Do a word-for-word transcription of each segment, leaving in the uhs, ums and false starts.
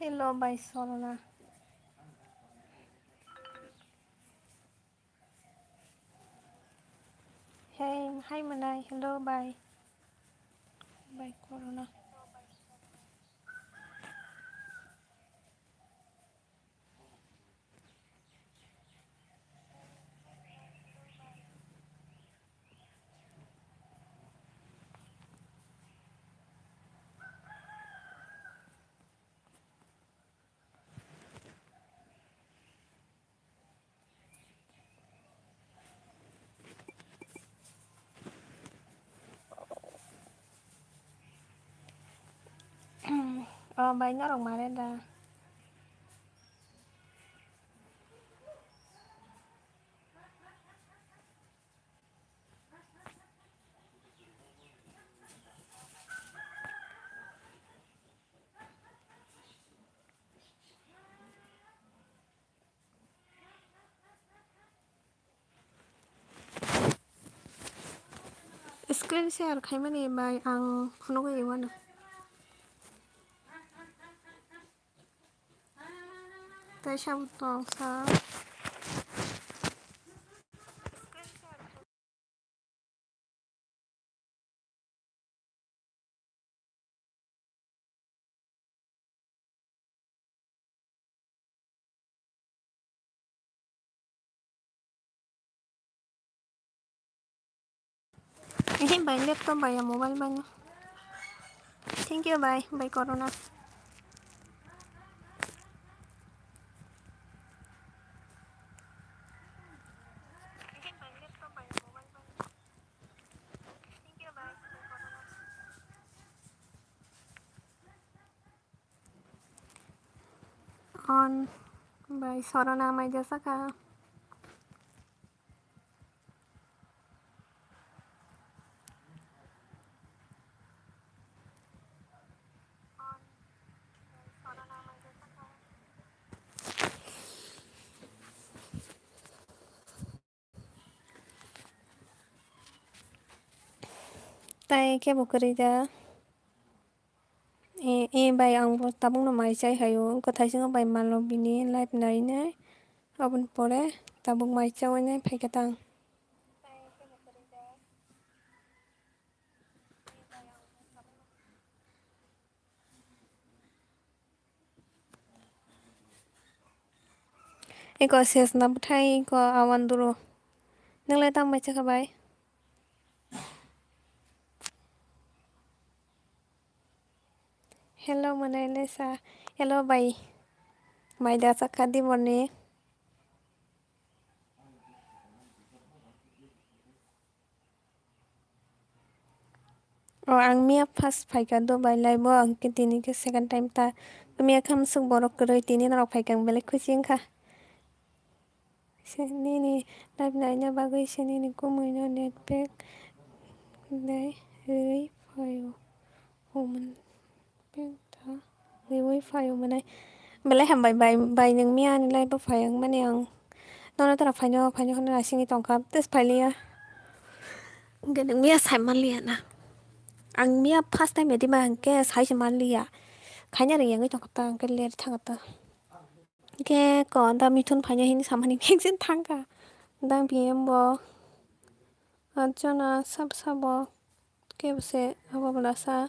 Hello, bai Sorona. Hey, hi, Manai. Hello, bai. Bai Corona. O bai, norok mare da? Screen share khaimani bai ang phunugwi mano. Tei sabo tong sa. Ehe bai, laptop bai ya, mobile bai no. Thank you bai, bai Corona. On bai Sorona mai jasaka. Tai khe bo kwrwi da. E, e bai, ang bo tabukno mai chai hai o. Kwthai swngo bai malo bini live nainai. Aboni pore tabuk mai chaui nai phaikha tang. Eko sesna bwthai eko awan duro. Nwnglai tang bai chakha bai? Hello, mwnai lesa. Hello, bai. Mai da chakha di borni. O, ang miya first phaikha Dubai lai bo, ang khe tini khe second time ta. Miya khe amswk borok kwrwi, tini norok phaikha, ang belai khusi wngkha. Se nini live naina bagwi se nini kumui no net pack dai rwi phaio. Omo. Penta riui phai omonai. Belai hambai bai, bai nwng miya ani live o phai wngmani ang. Nono tora phaino, phaino hwnwi asingwi tongkha, tes phailiya. Hwnkhe nwng miya sai manliya na. Ang miya first time edima hwnkhe sai se manliya. Khaina rwngya wngwi tongkha ta, hwnkhe ler thangkha ta. Hwnkhe ko da mithun phaino hini samani bengsen thangkha. Da biyem bo. Arjuna sab sabo. Kebo se abo bwlasa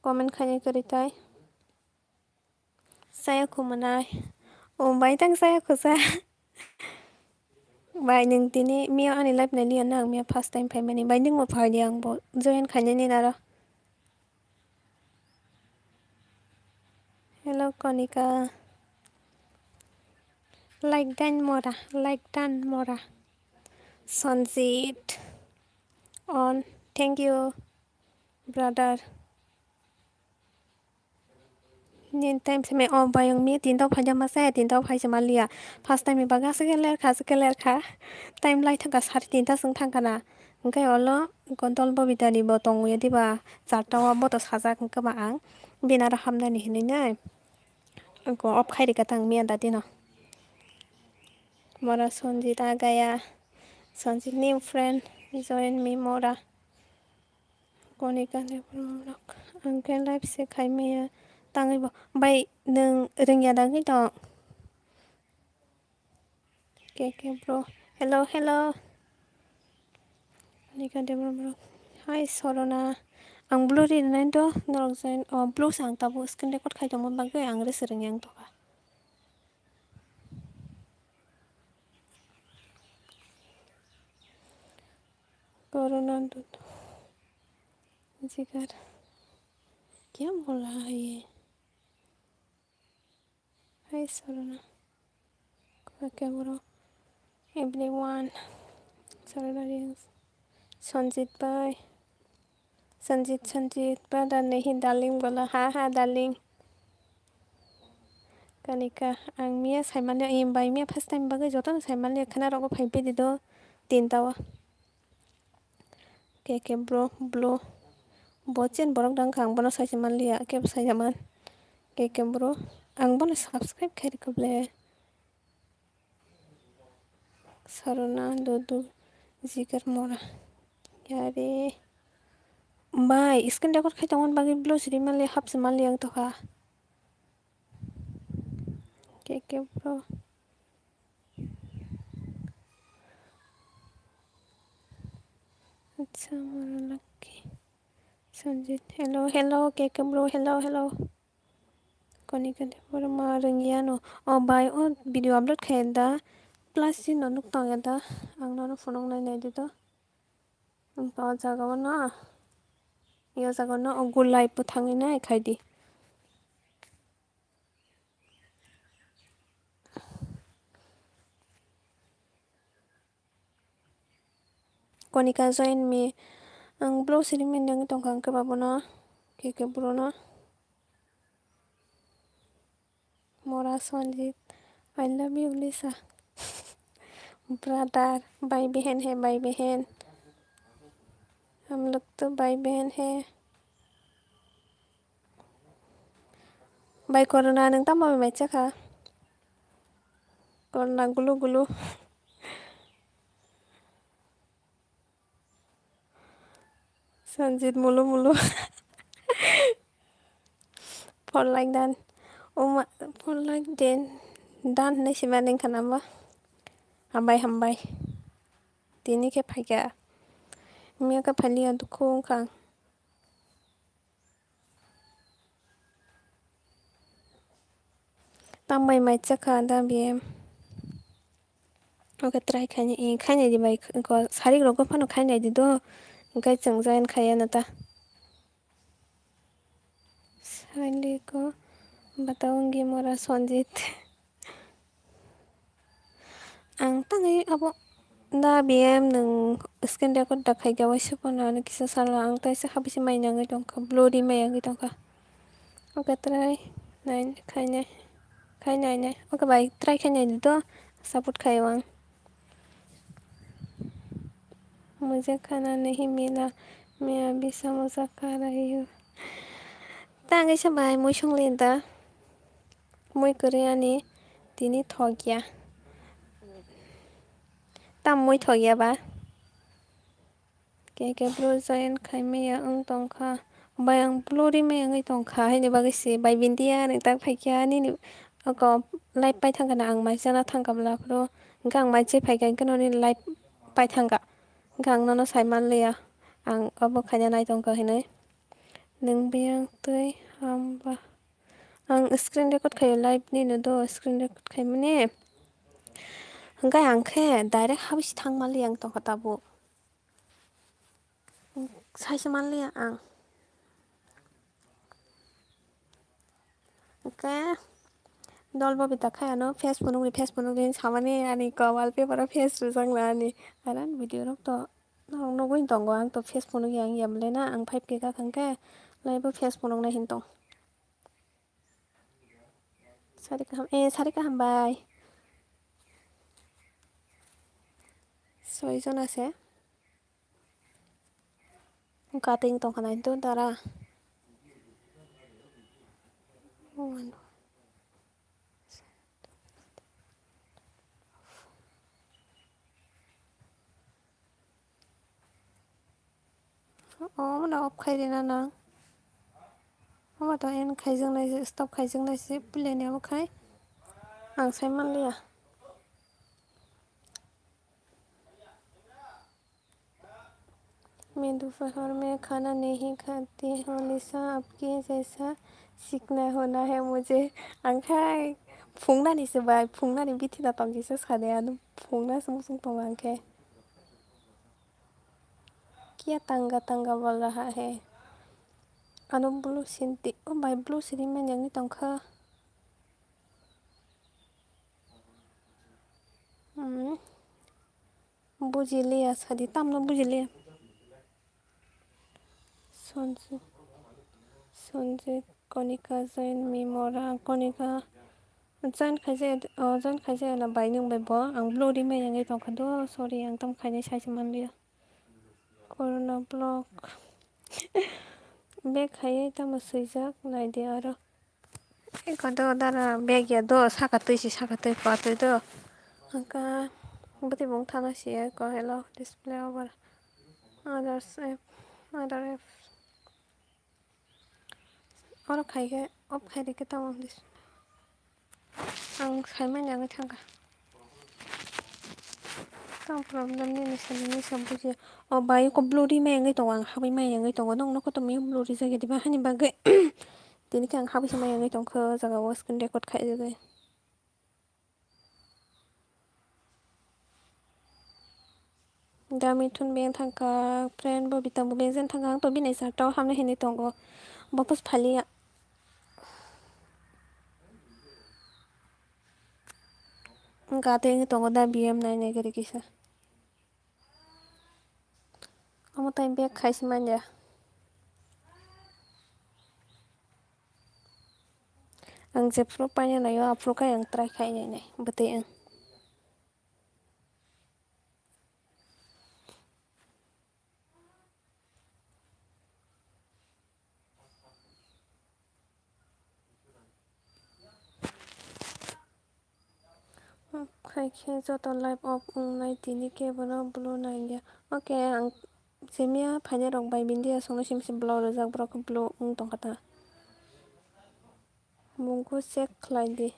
comment khainai kwrwi tai. Chaya khumanai. O bai tang chaya khusa. Bai nwng tini miya ani live nailiya na, ang miya first time phaimani. Bai nwngbo phai di, ang bo join khainani naro. Hello Konika. Like dan mora, like dan mora. Sanjit. On. Thank you. Brother. Nini time se me o bayong mi tinta o phaijak ma se, tinta o phaisa manliya. First time ni bagwi aswk khe lerkha, aswk khe lerkha. Time lai thangkha sari tinta swng thangkha na. Hwnkhe olo godol bobita ni bo tongwi diba, charta o bo to sajak hwnkhe ba ang. Bini aro hamnani hinwi nai. Off khai rikha tang miya dati no. Mora Sanjit agaya. Sanjit new friend. Join me mora. Konika ni borok ang khe live se khai maya, Tangwi bo. Bai, nwng rwngya dagwi tong? K K bro. Hello, hello. Nika Debra bro. Hi, Sorona. Ang blue ri nai do, norok join. Oh, blue sa ang tabuk screen record khai tongma bagwi ang rwswrwng yang tokha. Corona dut. Jigar. Kya bola hai ye? Hi, Sorona. Kaka bro. Everyone. Sorona Reels. Sanjit bhai. Sanjit, Sanjit, brother, nahi darling bola. Ha, ha, darling. Kanika, ang miya saimanya, im bai miya first time bagwi jotono saimanya, khana rogo phai bidi do, tinta o. K K bro, bro. Bo chen borok dang kha, ang bono saisa manliya, kebo saisa man. K K bro, ang bono subscribe khai rikha ble. Sarona Dodu Jigar Mora. Yare. Bai, screen record khai tongmani bagwi blue siri manliya, hap se manliya ang tokha. K K bro. Acha, moro lakki. Sanjit, hello, hello, K K bro, hello, hello. Konika de boro ma rwngya no. O bai, o video upload khai da. Plus si no nuk tong da. Ang nono phunuk nai nai di do. Ang to o jaga o no. Yo jaga o no, o gulai po thangwi nai khai di. Konika join me. Ang bro siri mendang tongkha ang khe babono. K K bro no. Mora Sanjit. I love you, Lisa. Brother. Bhai behen hai, bhai behen. Hum log to bhai behen hai. Bai Corona, nwng tamo bai mai chakha? Corona gulu gulu. Sanjit mulu mulu. Phone like dan. Uma, phone like den. Dan hinwi sima neng khana ba. Hambai, hambai. Tini khe phaikha. Miya khe phailiya dukhu wngkha. Tambai mai chakha da B M. Oke, try khaini, eh, khainai di bai, ko, sarik rok phano khainai di do. Hingke chwng join khaiya na ta. Saliko batao wngwi mora Sanjit. Ang tangwi abo da B M nwng screen record da khaikha waisa phano ano kisa salo ang taisa habisi mai nangwi tongkha, blurry mai wngwi tongkha. Oke, try nai khainai, khainai nai. Oke bai, try khainai di do, support khaio ang. Mujhe khana nahi mila, main abhi samosa kha rahi hu. Tangwi sa bai mui songli da. Mui kwrwi ani tini thokya. Tam mui thokya ba? K K bro join khai maya wng tongkha. Bai ang blurry maya wngwi tongkha. Haini bagwi se bai bindiya nang tak phaikya nini oko live pai thangkha na ang mai chana thangkha bla phuru. Hwnkhe ang mai che phaikha hwnkhe noni live pai thangkha. Hwnkhe ang nono sai manliya. Ang obo khaina nai tongkha hinwi. Nwng biyang twi hamba. Ang screen record khaio, live ni no do screen record khaimani. Hwnkhe ang khe direct habisi thangmali ang tongkha tabuk. Saisa manliya ang. Hwnkhe dol bo bita khai ano Facebook nugri, Facebook nugri samani ani ko wallpaper o face rwjak na ani. Aran video rok to norok nugwi tongo, ang to Facebook nugwi ang yamle na, ang five K ka thangkhe live o Facebook nuknai hin tong. Sarika ham-, eh, Sarika hambai. Soi jona se. Kating tongkha nai do dara. Omo no off khai rina nang. Omo to end khaijaknai se, stop khaijaknai se, play ni omo khai ang sai manliya. मैं दोपहर में खाना नहीं खाती हूँ, निशा आपके जैसा सीखना होना है मुझे। Ang khai phungnani se bai, phungnani bithi da tong kisa sade, ano phungna se muchung tongo ang khe. Kya tanga tanga bol raha hai? Ano blue sin di, o bai blue sin di manya wngwi tongkha. Hmm. Bujiliya sadi, tamno bujiliya. Sonju, Sonju, Konika, join me, Mora, Konika. Join khaijaya, oh, join khaijaya na bai nwng bai bo. Ang blue rimai wngwi tongkha do, sorry, ang tam khainai saisi manliya. Corona block. Back khaiwi tamo swijak, naidi aro. Eko do dara bag ya do, saka twi si, saka twi kwatwi do. Hwnkha bwtwi bung thana si eko, hello, display over. Others app, other apps. Oro khai khe, off khai rikhe tamo dis-, ang saimani wngwi thangkha. Tamo problem nini simi nini simi bujiya. O bai, eko blue rimai wngwi tongo, ang habwi mai wngwi tongo. Nokno kotor mio blue rijak ya diba? Hani bagwi tini khe ang habwi se mai wngwi tongkha, o jaga o screen record khaijagwi. Da Mithun beng thangkha, friend bo bitang bo beng jen thangkha, ang to bini sar tao hamna hinwi tongo. Bo pos phaliya. Gate wngwi tongo da B M nai nai gari kisa. Omo tai bag khai se manya. Ang jephru paina naio, aphuru khe ang try khai nainai, bwtwi ang. Khai khe joto live off wngnai, tini kebono blue nangya. Okay, ang simiya phainai rok bai bindi aswkno sim sim blue rijak, borok khe blue wng tongkha ta. Mungkhu check khlai di.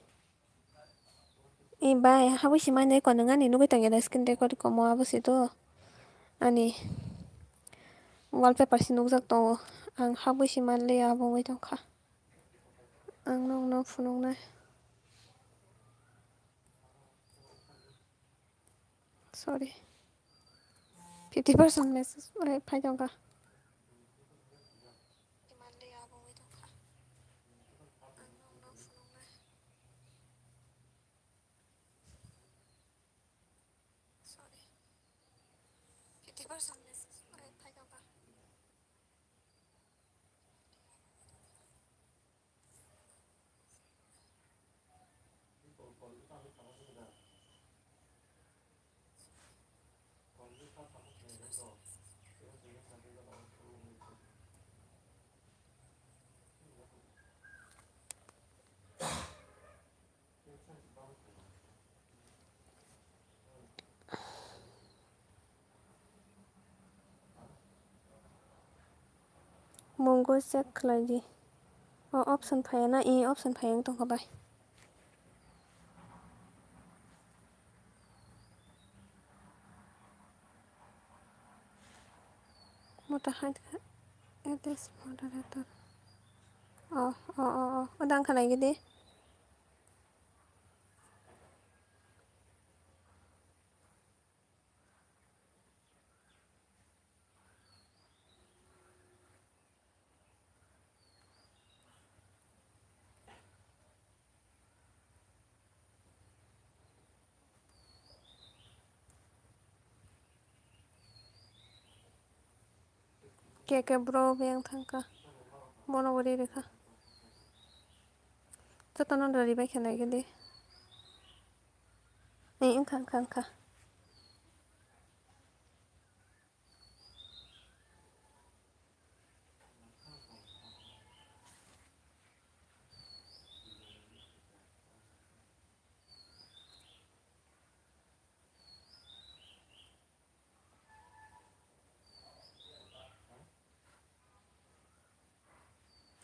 E bai, habwi se manya eko nwng ani nugwi tongya da screen record komo abo se do. Ani wallpaper se nukjak tongo. Ang habwi se manliya abo wngwi tongkha. Ang nokno phunuknai. Sorry. Fifty percent message bai phai tongkha. Sorry. Fifty percent message bai phai tongkha. Mungo check khlai di. O option phaiya na? Ee, option phaiya wng tongkha bai. Mota hai kha address moderator. O, o, o, o. O dang kha nai gidi. Keke bro beng thangkha. Bono bo ri rikha. Jotono do ribai khe nai gidi. Ee, wngkha, wngkha, wngkha.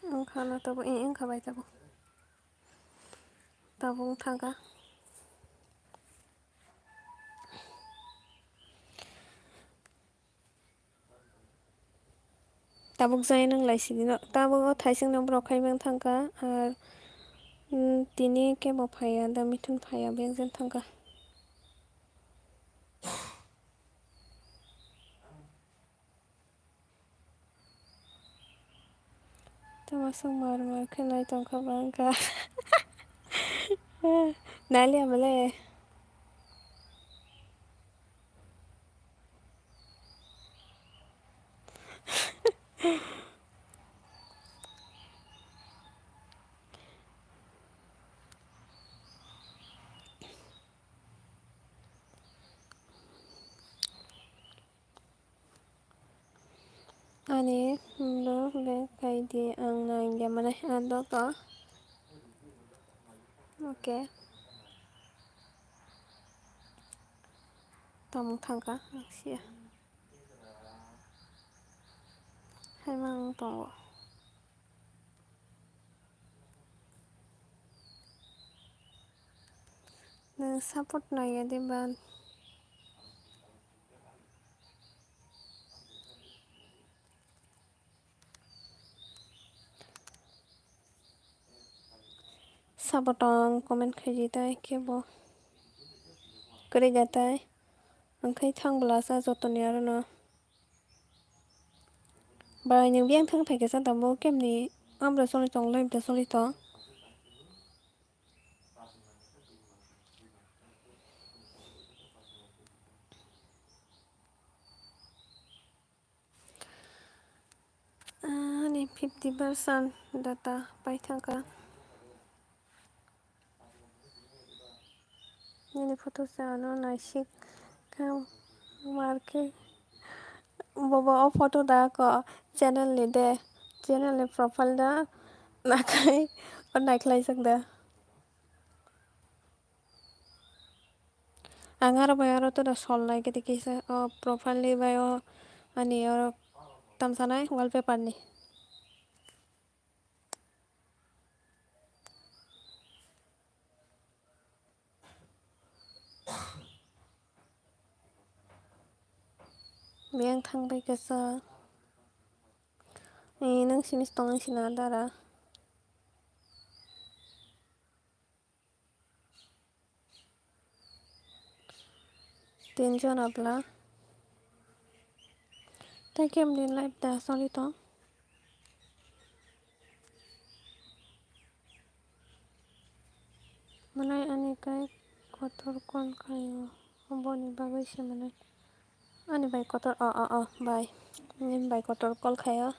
Ang Hano tabuk, eh, wngkha bai tabuk. Tabuk wng thangkha. Tabuk jai nang lai sidi no. Tabuk o thaising no borok khai mang thangkha. Ar, mm, tini kebo phaiya, da mithun phaiya, beng jen thangkha. Tamo swng mar mar khe nai tongkha bangkha. Nailia bole. Ani bwrwk bag khaidi, ang nai hwnkhe mane ang dogo. Okay. Tamo thangkha, ang siya. Hai mang tongo. Nwng support naiya de ban. Sabo tong comment khaidi tai kebo kwrwi da tai. Ang khai thang bwlasa jotoni arono. Bai nwng biyang thang phaikhe sa tabuk kemni amra choli tong live da choli tong. Ani fifty percent data paithangkha. Nini photo se ano naisik kha marke. Bobo o photo da ko channel ni de, channel ni profile da nakai o naikhlaijak da. Ang aro bai aro toro sol nai khe kisa o profile ni bai o ani oro tamsanai wallpaper ni. Biyang thang bai kisa. Ee, nang simi tong sina dara. Tinjon abla. Tei kemni live da choli tong. Mwnai ani kai kotor call khaio, oboni bagwi se mwnai. Ani bai kotor, o, o, o, bai. Nini bai kotor call khaio.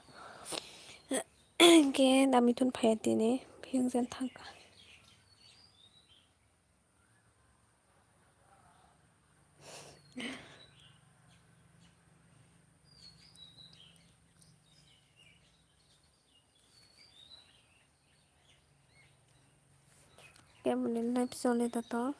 Hinkhe da mithun phaiya tini, phiyung jen thangkha. Kemoni live choli da to.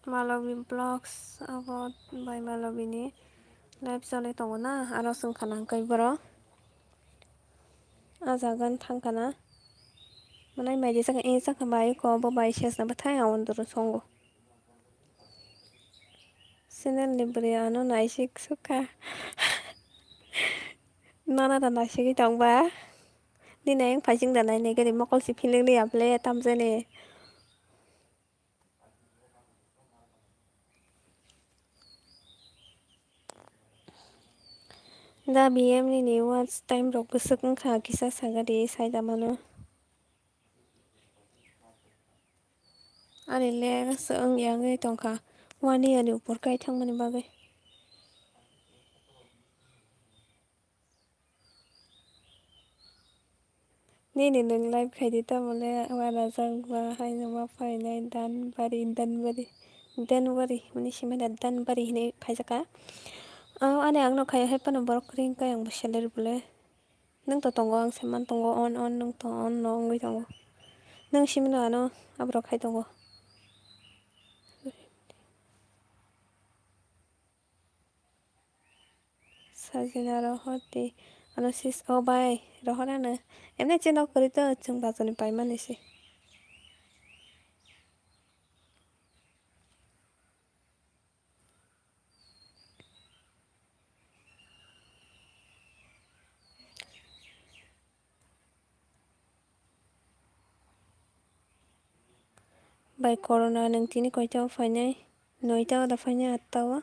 Malobi Vlogs, abo bai Malobi ni live choli tongo na, aro chwng khana hwnkhe borok ah jaga thang khana. Mwnai mai di saka, eh, saka bai ko bo bai ses na bwthai ang doro songo. Channel ni bwrwi ano naisik sukha. Nono da naisigwi tongba. Nini ayang phaising da nainai gari mokol si philwk liya ble tamjani. Da B M nini watch time rok bwswk wngkha kisa sagadi saida mano. Ani leg se wngya wngwi tongkha. One year ni upor kai thangmani bagwi. Nini nwng live khaidi tamole uanajak ba haino ma phainai Danbari, Danbari, Danbari hwnwi simi da Danbari hwnwi phaijakha. O ani ang nokha hai phano borok ring kai ang bo salary bole. Nwng to tongo, ang se man tongo, on, on, nwng to on no wngwi tongo. Nwng simi no ano aborok khai tongo. Sajina rohor di, ano sis, o bai, rohor ano. Emne cheno kwrwi to chwng bachani paimani se. Bai corona nwng tini koita o phainai? Noita o da phainai, atta o?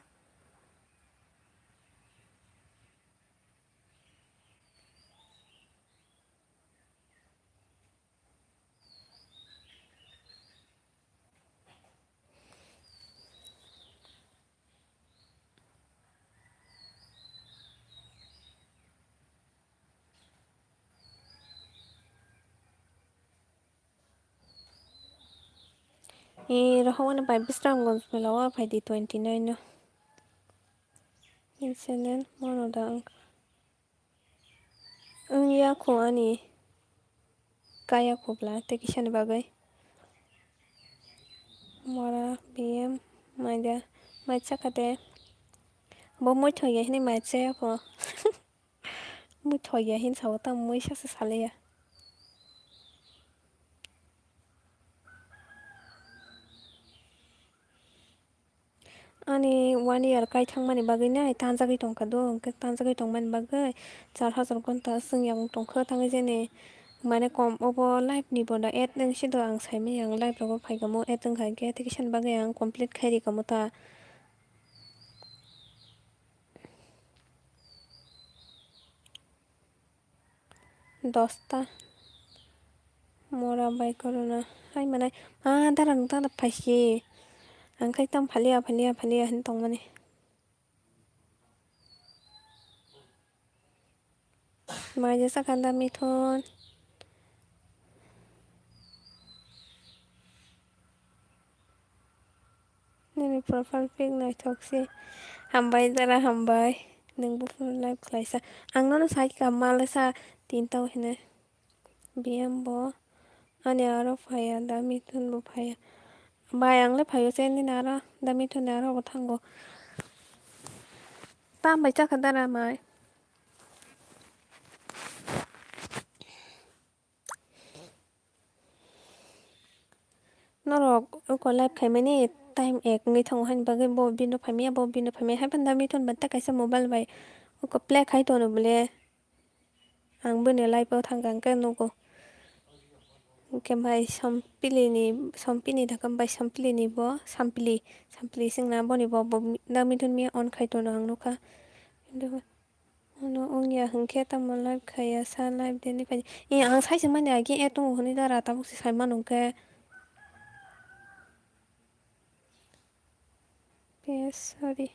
E, rohor wngmani bai Bisramganj mela o phaidi twenty nine o. Incident mono da wngkha. Wngya kho ani kaya kho bwla tei kisani bagwi. Mora B M mai da, mai chakha de. Bo muithok ya hini mai chaya kho. Muithok ya hin sao tamo mui sasa salaya. Ani one year kai thangmani bagwi nai tanjagwi tongkha do, hwnkhe tanjagwi tongmani bagwi char hajar ghonta swng yakung tongkha tangwi jeni. Mane kom obo live ni bono add wngsi do, ang saimanya ang live rogo phaikha mo add wngkha hwnkhe, tei kisani bagwi ang complete khai rikha mo ta. Dosta. Mora bai corona. Hai manai. Ah, dara nung tang phaisi. Ang khai tang phalia, phalia, phalia hin tongmani. Mai jesa kanda mithun. Nini profile pic naithok se. Hambai dara, hambai. Nwng buphuru live khlaisa. Ang nono sai kha malaisa tinta o hinwi. B M bo ani aro phaiya, da Mithun bo phaiya. Bai, ang le phaio se nini aro, da Mithun ni aro bo thango. Tam bai chakha dara mai. Norok uko live khaimani time ek wngwi thango, haini bagwi bo bino phaimaya, bo bino phaimaya, haiphano da Mithun bai ta kaisa mobile bai uko play khai tono bole. Ang bini live o thangkha hwnkhe nugo. Hwnkhe bai Sompili ni, Sompini dakam bai Sompili ni bo, Sampili, Sampili swngna boni bo, bo da Mithun miya on khai tono ang nukha. Ano wngya hwnkhe tamo live khaiya sa live deni phai. E, ang sai se mani agi e tongo hwnwi dara tabuk se sai mano hwnkhe. P S, sorry.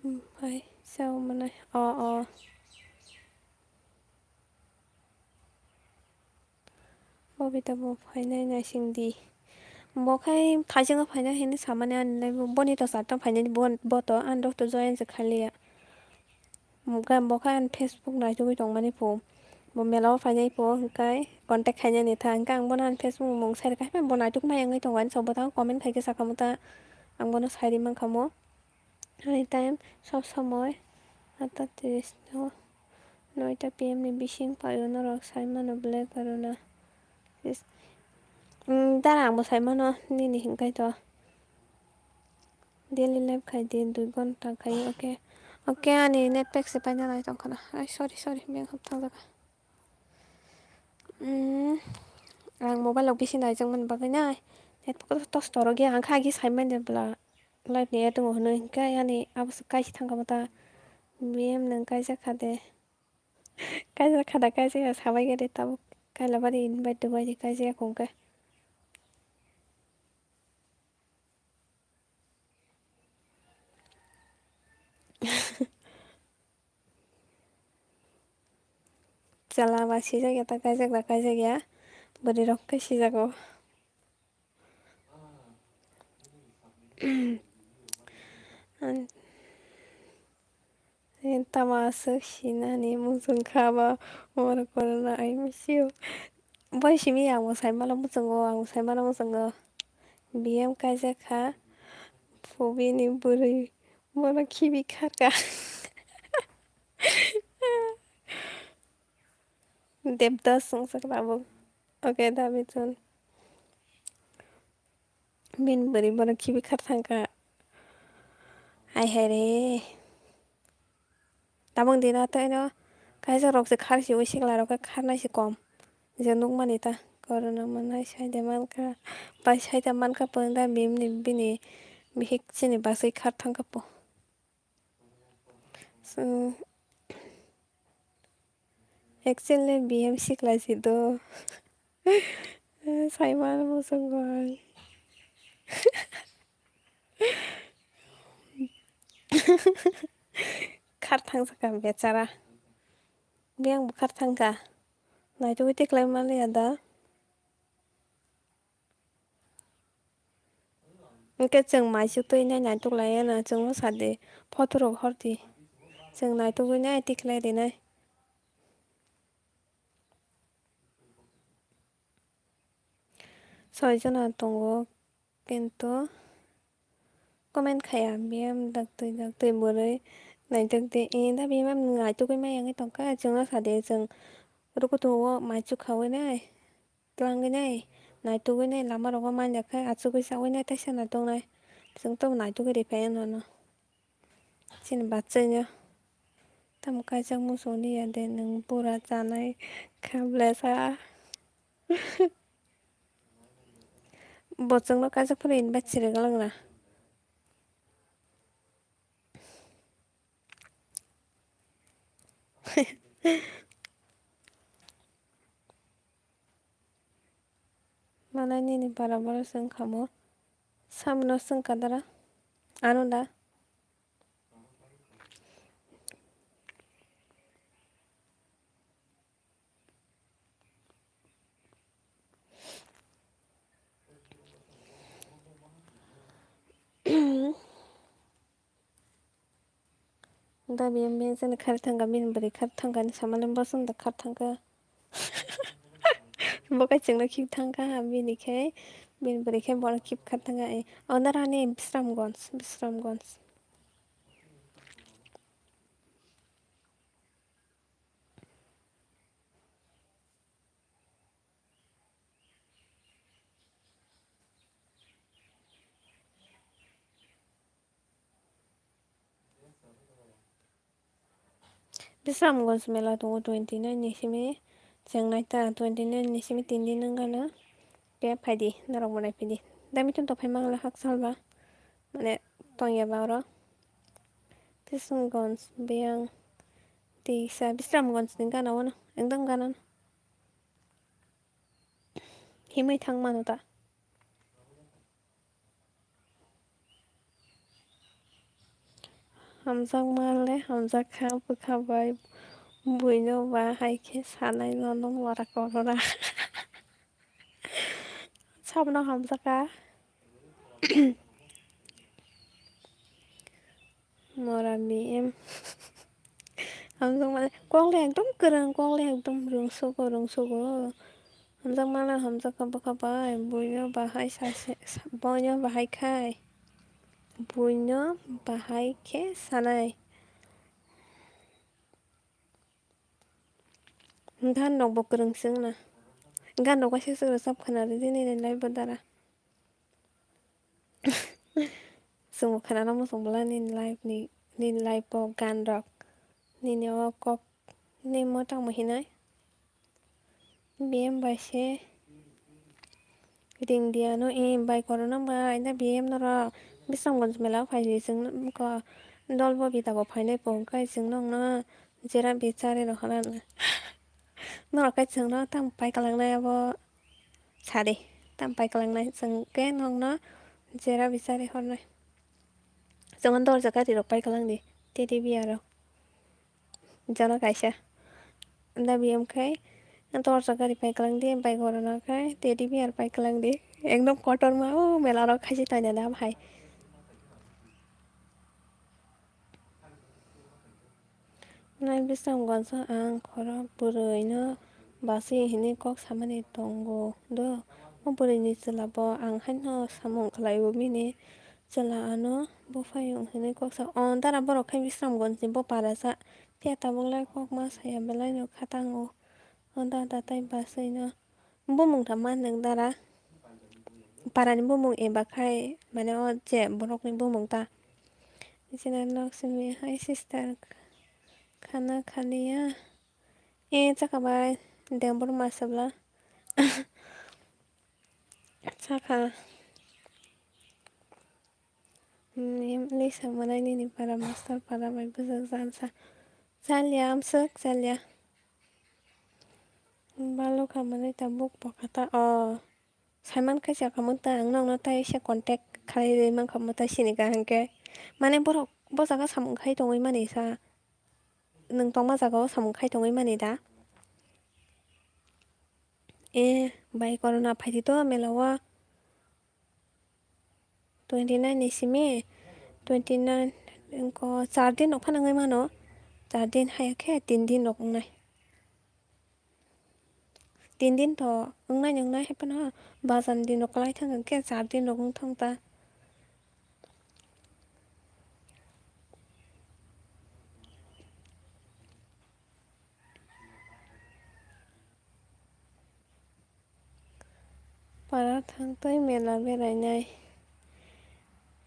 Bai sao manai. O, o. Bobita bo phainai naising di. Bo khai thaichung phainai hinwi samani ani lai bo, boni to charta phainai bo, bo to ani doctor join se khaliya. Bo khai ani Facebook naitugwi tongmani phu. Bo mela o phainai phu hwnkhe contact khainani tha hwnkhe ang bono ani Facebook mung sai rwkha hai bo naituk maya wngwi tongo ani so bwtang comment khaikhe sakha muta ang bono sai ri mankha mo. Ani time sob somoi atta tris to noita P M ni bising paio norok sai mano Black Corona. Is, mm, dara ang bo sai mano nini hinkhai to. Daily life khai di dui ghonta khai, okay. Okay, ani net pack se paina nai tongkha na. Ai, sorry, sorry, beng hap thang jaga. Mm, ang mobile rok bisi naijak mani bagwi nai. Net pack to store rok ya, ang kha agi sai manya bwla. Live ni add tongo hwnwi hwnkhe ani abo se kaisa thangkha bo ta. B M nwng kaijak kha de. Kaijak kha da kaijak ya sabai khe de tabuk Kailabari invite rwbai di kaijak ya kho hwnkhe. Chwla ba sijak ya ta kaijak da kaijak ya. Bwrwi rok khe sijago. Ang Tama aswk sinani muchung kha ba, oro corona I miss you. Bai simi ang bo sai mano muchungo, ang bo sai mano muchungo. B M kaijak kha, phobini bwrwi bono khibi kharka. Devdas wngsa khe tabuk. Okay, da Mithun. Bini bwrwi bono khibi khar thangkha. Hai hai re. Tabuk dino tei no kaisa rok se khar si ui sikla rok khe kharnai se kom. Je nukmani ta corona manai saida mankha. Bai saida mankha pon da bini bini bihik chini basai khar thangkha po. So, actually, B M sikla si do. Saimano muchungo ang. Khar thangsa kha bechara. Biyang bo khar thangkha. Naitugwi tiklai manliya da. Hwnkhe chwng mai chwk twi nai naituk lai ya na, chwngno sa di, photo rok hor di. Chwng naitugwi nai tiklai rinai. Soi jona tongo, kintu comment khaya, B M daktwi daktwi bwrwi naituk di, e da B M naitugwi maya wngwi tongkha, chwngno sa di, chwng rukutungo mai chwk khawi nai. Twlangwi nai, naitugwi nai, lama rogo manjakhe achugwi chagwi nai teisa naituknai. Chwng tamo naitugwi riphai ya nono. Chini bachai no. Tamo kaijak muchungni ya de nwng bura chanai kha blesa. Bo chwngno kaijak phano invite siri gwlak na. Manai nini bara bara se wngkha mo. Samno se wngkha dara. Ano da. Da biyang biyang jani khar thangkha, bini bwrwi khar thangkha hinwi samani bosong da khar thangkha. Bo khe chwngno khib thangkha, bini khe, bini bwrwi khe bono khib khar thangkha. O narani Bisramganj, Bisramganj. Bisramganj mela tongo twenty nine ni simi, chwng naita twenty nine ni simi tin din wngkha na. Khe phaidi, norok bo naiphidi. Da Mithun to phai mangla hakchal ba, mane tongya ba oro. Bisramganj biyang tisa Bisramganj ni gana o no, ekdom gana no. Himwi thang mano ta. Hamjakma le hamjakha bwkha bai buino ba hai khe sanai nono mora korora. Sabno hamjakha. Mora B M. Hamjakma le, kok le ekdom kwrwng, kok le ekdom rwngsugo, rwngsugo. Hamjakma le hamjakha bwkha bai, buino bahai sase, sa-, buino bahai khai. Buino bahai khe sanai. Gan rok bo kwrwng se wngna. Gan rok waisa se rwchap khwna rwdi nini live o dara. Chwngbo khwnana muchung bwla nini live ni, nini live o gan rok. Nini o kok ni mo tamo hinai. B M bai se ring di ano, e bai korona bai da B M norok Bisramganj mela o phai di chwng ko dol bo bita bo phainai po hwnkhe chwng nokno jera bechari rok hwnna. Norok khe chwngno tamo pai kwlangnai abo sadi. Tamo pai kwlangnai chwng khe nokno jera bechari hornai. Chwngno dorja gari rok pai kwlangdi teddy bear rok. Jono kaisa. Da B M khai dorja gari pai kwlangdi, bai korona khai teddy bear pai kwlangdi. Ekdom kotorma o mela rok khaisi toina da bahai. Nai Bisramganjo ang khorok bwrwino basi hinwi kok samani tongo do. O bwrwini chwla bo ang haino samung khlaiwi bini chwla ano buphayung hinwi kok sa. O dara borok khai Bisramganjni bo para sa. Phiya tabuk lai kok ma saya belai no kha tango. O dada tai basi no bumung ta man nwng dara. Parani bumung eba khai mane o je borokni bumung ta. Jina Lakshmi, hi sister, khana khaliya. E chaka bai dembor masabla. Chakha. Hmm, em, Lisa manai nini para master para bai bwsajak jan sa. Chalya amswk chalya. Balokha manai tabuk bokha ta o. Saiman khe chakha mwtai ang nokno tai se contact khlaiwi mankha mwtai sini kaham khe. Mane borok bo jaga samung khai tongwi mani sa. Nwng tongma jaga o samung khai tongwi mani da. E bai corona phaidi to mela o. Twenty nine ni simi, twenty nine wngkha char din rok phano wngwi mano. Char din haya khe tin din rok wngnai. Tin din to wngnai wngnai hai phano bazar ni din rok kwlai thang khe char din rok wng thang ta. Para thang tei mela berainai.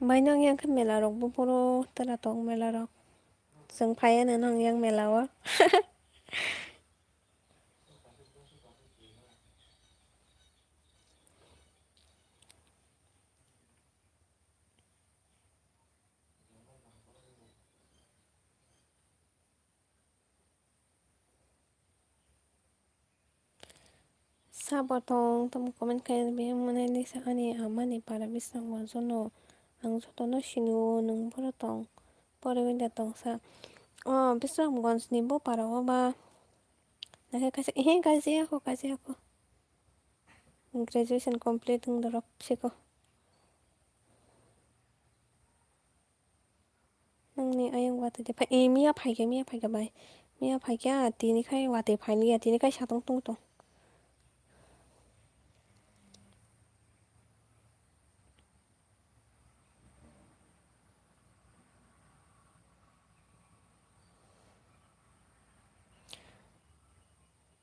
Bai nang yang khe mela rok bo phuru tela tong mela rok. Chwng phaiya nang yang mela o. Sabo tong tamo comment khe biyang manai nisa ani amani para bising bo jono ang jotono sinio nwng boro tong pore wngda tong sa o Bisramganj ni bo para o ba nakhe kaisa ehe kaisa yako kaisa yako graduation complete wng dorok siko. Nangni ayang watwi de phai, eh, miya phaikha, miya phaikha bai. Miya phaikha, tini khai watwi phailiya, tini khai satong tong tong.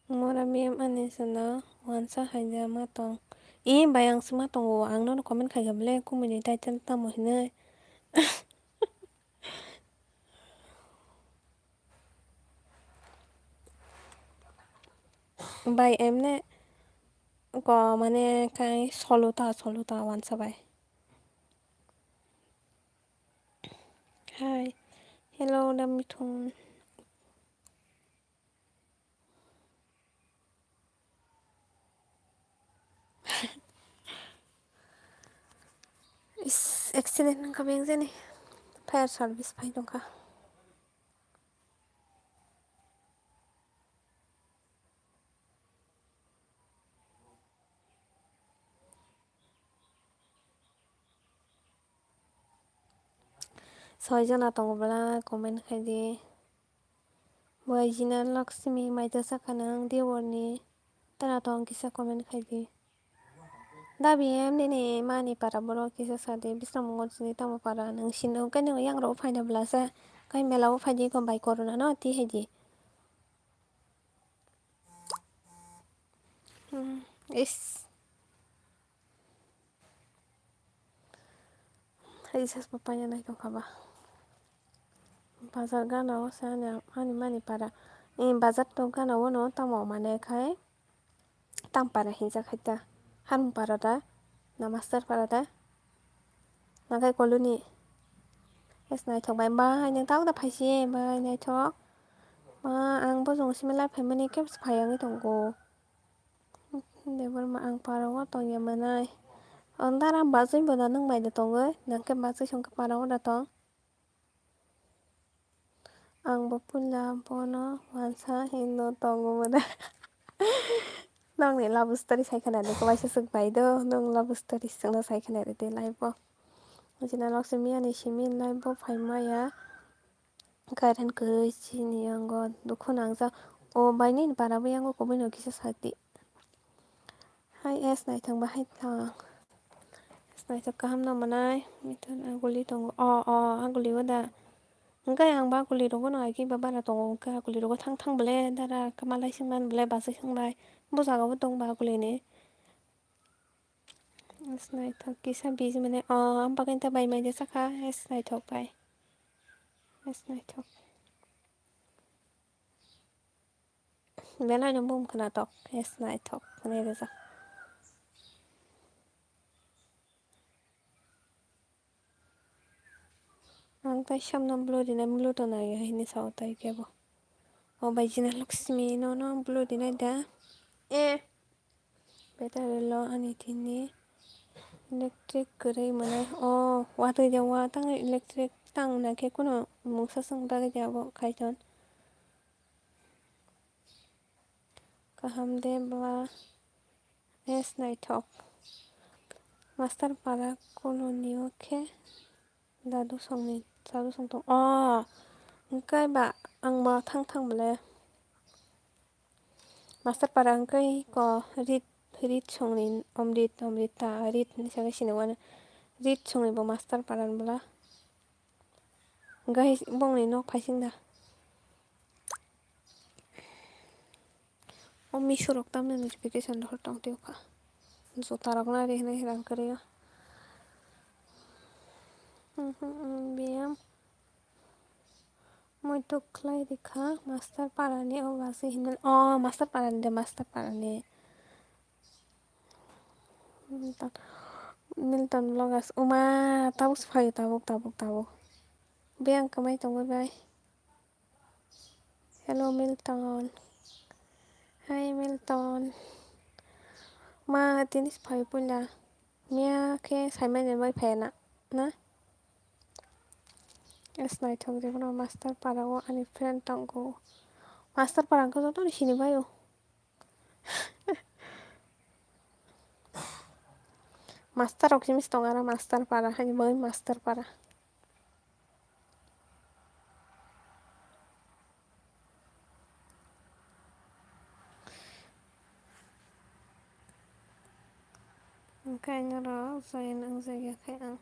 Mora miyam ani chwla wansa haida ma tong. Ee bai ang se ma tongo, ang nono comment khaikha bele kumui ni title tamo hinui. Bai emne ko mane kai solo ta solo ta wansa bai. Hi. Hello, da mithun. Is accident wngkha beng jani. Fire service phai tongkha. Soi jona tongo bwla comment khai di. Bo Jina Lakshmi maitwsa kha nang Deborni tara tong kisa comment khai di. Dabi em nini mani para borok kisa sa di Bisramganj ni tamo para nang sino khe nang yang rok phaina bwla sa kai mela o phai di ko bai corona no ti hai di. Hmm, is. Recharge bo paina nai tongkha ba. Bazar gana o se ani, ani mani para. Ee, bazar to gana o no tamo mane khai. Tampara hinjak hai ta. Harmung para da. Na master para da. Na khai colony. Es naithok bai. Bai, nang tamo da phaisi, bai, naithok. Ma, ang bo jong simi lai phaimani kebo se phai wngwi tongo. Debbarma ang para o tongya manai. Ang dara bachwi bo da nwng bai da tongwi, nang khe bachwi song khe para o da tong. Ang bo puila bono wansa hinwi tongo mwnai. Nokni love story sai khna di, kaisa swk bai do, nwng love story swkno sai khna rw di live o. Jina Lakshmi ani simi live o phai maya. Current kwrwi chini yango dukhu nangjak. O bai nini para bo yango kubui no kisa sati. Hai S naithok bahai thang. S naithok kaham no mwnai. Mithun aguli tongo. O, o, aguli o da. Hwnkhe ang ba aguli rogo no ai khe ba bara tongo. Hwnkhe aguli rogo thang thang bole dara kamalai singman bole bachai singbai. Bo jaga bo tong ba aguli ni. S naithok kisa biji mane. O, ang bagwi ta bai mai de sakha. S naithok bai. S naithok. Belai no bum khwnathok, yes, naithok hwnwi rijak. Ang tai samno blue rinai, blue to nai hini sao tai kebo. O bai Jina Lakshmi no no blue rinai da. E. Battery lo ani tini electric kwrwi mwnai. O, watwi de wa tang electric tang na khe kuno mungsa swng bagwi de abo kaiton. Kaham de ba S naithok. Master para colony o khe dadu songni dadu song tong. O, hwnkhe ba ang ba thang thang bole. Master para hwnkhe ko rit, rit songni omrit, omrita, rit hinwi sagwi sini wano. Rit songni bo master para ni bwla. Hwnkhe bongni nok phaising da. O Meesho rok tamni notification rohor tong twi kha. Juta rok nari hinwi rang kwrwi o. Biyam. Muituk khlai rikha master para ni o basi hinwi. O master para ni de, master para ni. Milton, Milton vloggers. Uma, tabuk se phaio, tabuk, tabuk, tabuk. Biyang kwmai tongwi bai. Hello, Milton. Hi, Milton. Ma, tini se phaio puila. Miya khe saimanya bai phaiya na, na? S naithok de bono master para o ani friend tongo. Master para hwnkhe jotono sini bai o. Master rok simi se tongo aro master para hani bagwi master para. Hwnkhe ang oro join wngjakya khe ang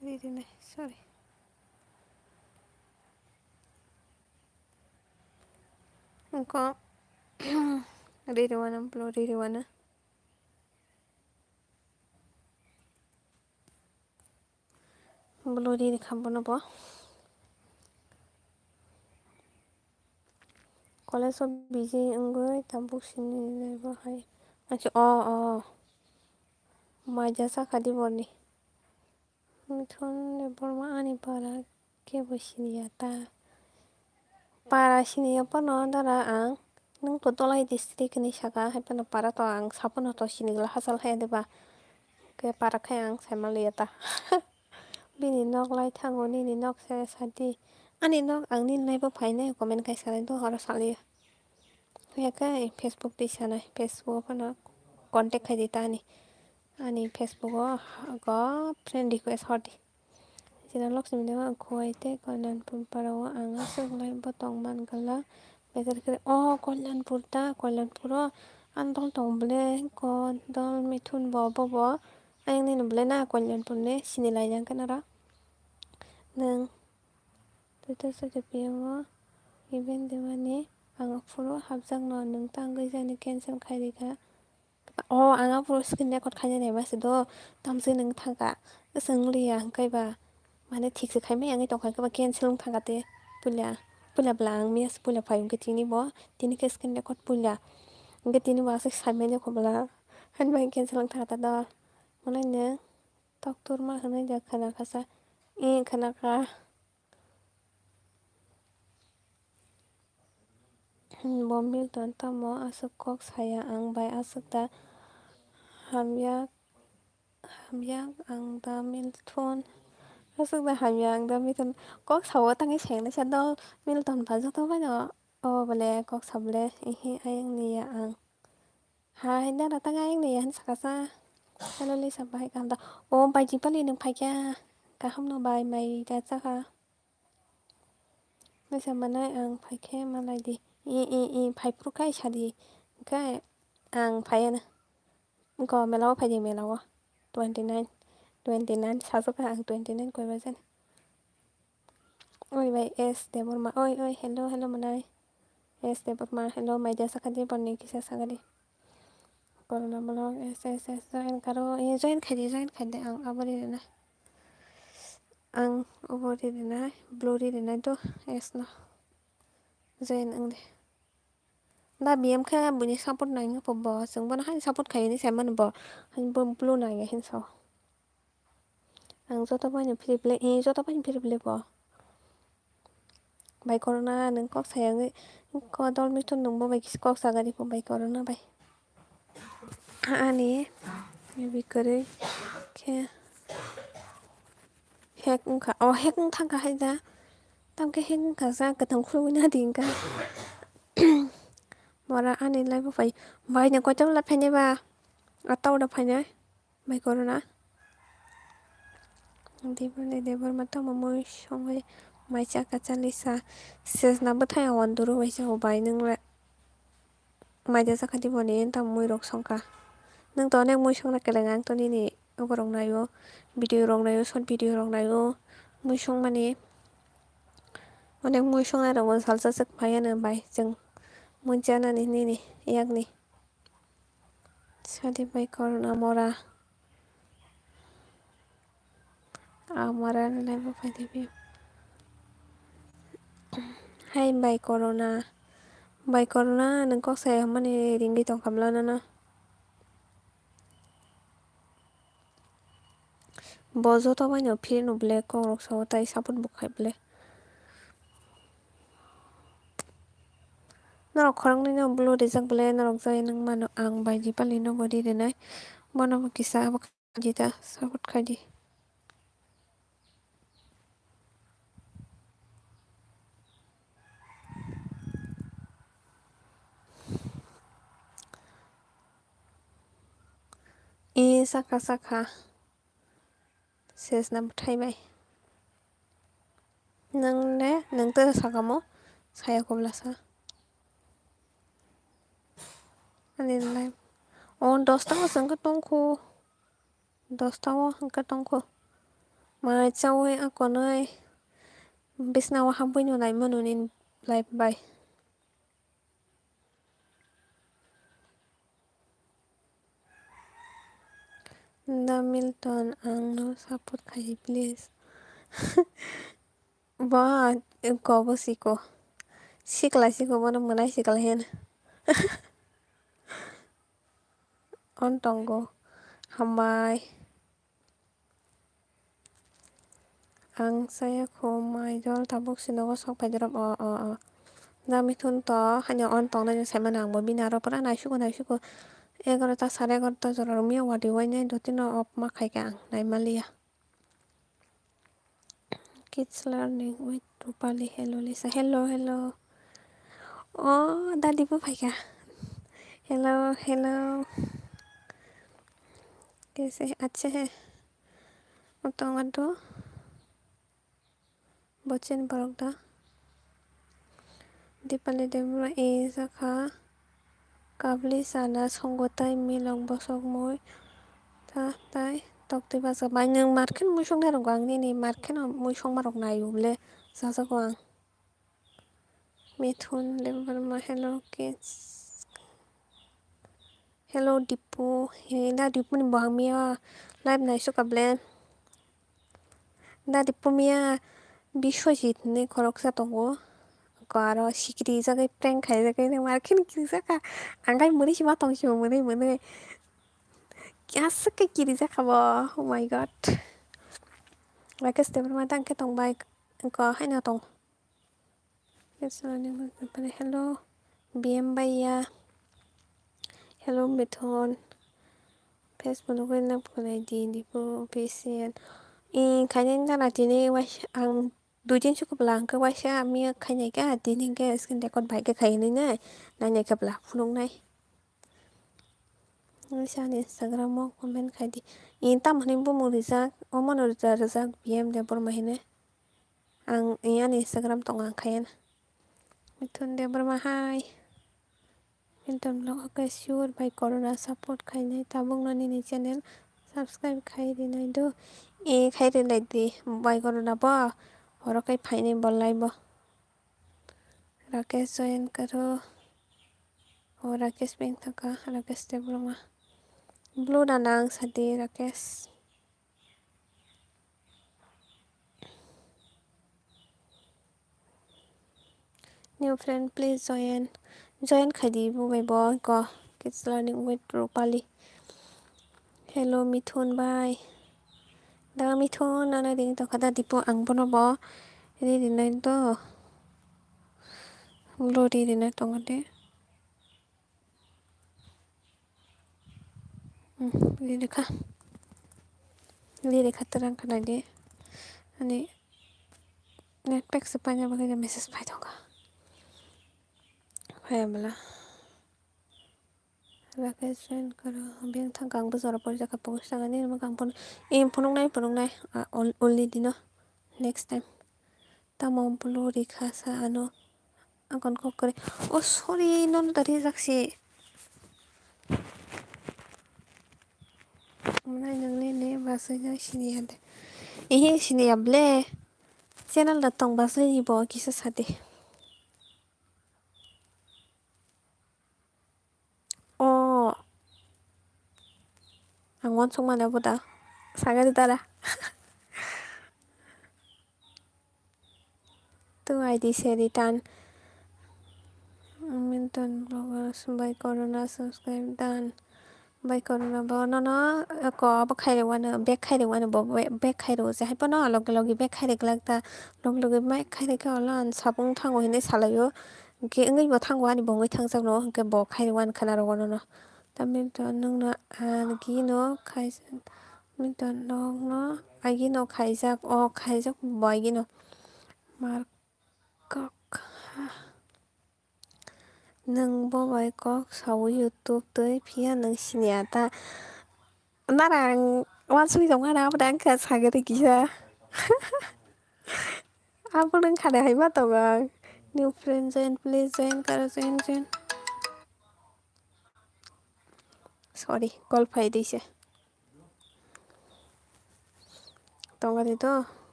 ri rinai, sorry. Hwnkhe ri rwna, bwlw ri rwna. Bwlw ri rwkha bono bo. College o busy wngwi tabuk sini bo hai. Achi o, o. Maija sakha di borni. Mithun Debbarma ani para kebo siniya ta. Para siniya phano dara ang. Nwng to Dholai district hinwi saka, hai phano para to ang saphano to sinigwla hachal hai diba. Khe para khe ang saima liya ta. Bini nok lai thango, nini nok se sadi. Ani nok ang nini naibo phainai comment khai sanai do oro saliya. Phiya khe Facebook twi sanai, Facebook phano contact khai di ta ani. Ani Facebook o go friend request hor di. Jina Lakshmi Debbarma ang Khowai tei Kalyanpur para o ang aswk lai bo tong man gala. Bejar khe o Kalyanpur ta, Kalyanpur o ang dol tong bwle ko dol Mithun bo bo bo. Ayang nini bwle na Kalyanpur ni sini lai yang khe naro. Nwng Twitter social media o event demani ang aphuru hapjakno nwng tangwi jani cancel khai rikha. O ang aphuru screen record khainai naima se do, tamswi nwng thangkha. Swng liya hwnkhe ba, mane thik se khaimai ang tongkha hwnkhe ba cancel wng thangkha te. Puila, puila bwla ang miya se puila phai hwnkhe tini bo, tini khe screen record puila. Hwnkhe tini bo aswk saimanya kho bwla. Hani bagwi cancel wng thangkha ta do. Mane nwng Toktur ma hwnwi da khwna kha sa? Ee, khwna kha. Bo Milton tamo aswk kok saya ang bai aswk da hamya, hamya ang da Milton. Aswk da hamya ang da Milton. Kok sao tangwi sayang sa dol Milton ba joto bai no. O bole kok sa bole, ihi ayang ni ya ang. Hai, nana tang ayang ni ya han saka sa. Hello, Lisa, bahai kaham da. O, bai, Dipali, nwng phaikya? Kaham no, bai, mai da chakha. Naisa manai ang phaikhe malai di. I, i, i, phaiphuru khai sadi. Hwnkhe ang phaiya na. Wngkha o mela o phaidi, mela o twenty nine, twenty nine sajak kha ang, twenty nine koi bajen. Oi bai S Debbarma, oi, oi, hello, hello, manai. S Debbarma, hello, mai dia sakha di, borni kisa sakha di. Corona vlog, S, S, S, join karo, eh, join khai di, join khai di, ang abo ri rina. Ang abo ri rina, blue ri rina do, S no. Join ang di. Da B M khe buini support nangya po bo, chwng bono haino support khai hinwi sai mano bo, haino bo blue nangya hinwi sao. Ang joto baino phirip le, eh, joto baino phirip le bo. Bai Corona nwng kok saya wngwi, ko dol mithun nwng bo bai kisa kok saga di bo bai Corona bai. Ani, ebi kwrwi khe hack wngkha, o hack wng thangkha hai da, tamkhe hack wngkha sa kwthang khulugwi nadi wngkha. Bora ani live o phai, bai ni koitor la phainai ba, atau da phainai, bai Corona. Debole Debbarma tamo mui songwi mai chaka chalisa, sesna bwthai o anduru bai sa o bai nwng le. Mai da sakha di boni, tamo mui rok songkha. Nwng to onek mui songna kwleng, ang to nini obo rok naio, video rok naio, short video rok naio, mui songmani. Onek mui songnai rok bo salsa swk phaiya no bai chwng mui chanani nini yakni. Sadi bai Corona mora. Amara nai bo phaidi bi. Hai bai Corona. Bai Corona nwng kok sai hwnmani ringwi tongkha bwla nono. Bo joto baino phirino ble kok rok sao tai support bo khai ble. Norok khoroknwi no blue rijak ble norok jai nang mano ang bai Dipali no bo ri rinai. Bono bo kisa abo khai di ta support khai di. E sakha sakha. Sesna bwthai bai. Nwng le, nwng tei sakamo, saya koblasa. Ani live. O, dosta o se wngkha tongkhu. Dosta o wngkha tongkhu. Mai chaui akonoi. Bisna o hapui no naimano nini live bai. Da Milton, ang no support khai di, please. Ba, ko bo siko. Sikla siko, bono mwnai sikla hen. On tongo. Hambai. Ang saya kho mai jol tabuk si nogo sok pai jorop o, o, o. Da Mithun to hanya on tong nai sai mano ang bo bini aro pura naisugo, naisugo. Egarota, sare egarota jora romio wadi wainai dotino off ma khaikha ang naimaliya. Kids learning with Rupali. Hello Lisa. Hello, hello. O, dadi bo phaikha. Hello, hello. Kaise hai? Achhe hai. Tong ado. Bochin borok da. Dipali Debbarma e jakha. Kabli sana songo tai milok bosok mui ta tai tok twi basa bai nwng markhe mui songna rwngkha ang nini markhe no mui songma rok nai o bole sajago ang. Mithun Debbarma hello kids. Hello Dipu, he da Dipu ni bo hamya live nai suka ble. Da Dipu miya Biswajit hinwi khoroksa tongo. Ko aro sikiri jagwi prank khai jagwi nang mar khe kirijak kha. Ang gai mwnwi se ma tong sio mwnwi mwnwi. Aswk khe kirijak kha bo. Oh my God. Rakesh Debbarma tang khe tong bai. Ko haino tong. Hello, B M Baiya. Hello, Mithun. Facebook nugwi nang phunai di, Dipu official. I khainai jana tini waisa ang dui din se kubla hwnkhe waisa miya khainai kha, tini hwnkhe screen record bai khe khai hinwi nai, nainai khe bwla phunuknai. Waisa ani Instagram o comment khai di. I tamo hinwi bumung rijak, omono rijak, rijak B M Debbarma hinwi. Ang ani Instagram tongo ang khaina. Mithun Debbarma hai. Milton Vlog, okay, sure, bai corona support khainai tabukno nini channel subscribe khai rinai do. E khai rinai di, bai corona bo, oro kai phainai bo live bo. Rakesh join karo. O Rakesh beng thaka, Rakesh Debbarma. Blue da nang sadi Rakesh. New friend, please join. Join khai di bo bai bo ko. Kids learning with Rupali. Hello Mithun bai. Da Mithun nana ring tongkha da Dipu ang bono bo. Ri rinai do. Lo ri rinai tongo de. Hmm, ri rikha. Ri rikha terang khanai de. Ani net pack se paina bagwi message phai tongkha. Phai bwla. Rakesh join karo. Beng thang kang bwsara porjaka post sangani rwma kang phone. Em phunuknai phunuknai. Ah, ol-, olni dino. Next time. Tamo blue rikha sa ano. Akon kok kore. Oh, sorry, nono da rijak si. Mwnai nangni ne basai jai sini ya de. Ehe, sini ya ble. Channel da tong basai ni bo kisa sade. O. Ang uansukmani abo da. Sagari dara. Tu I D se return. Milton Vloggers bai corona subscribe done. Bai corona bo nono ko abo khairok wano, back khairok wano bo, back khairok je hai phano loge loge back khairok glak ta. Loge loge back khairok khe olo ang sabung thango hinwi salaio. Hwnkhe wngwi bo thango ani bo wngwi thangjakno, hwnkhe bo khairok wani khwna rogo nono. Tamni to nwngno ani gino khaijak, tamni to nokno agino khaijak, o khaijak bo agino. Mar kok. Nwng bo bai kok sao YouTube twi phiya nwng siniya ta. Nara ang uansukjak mano abo da wngkha sagari kisa. Abo nwng khade hai ma tongo ang. New friend join, please join karo, join, join. Sorry, call phai di se. Tongo di to.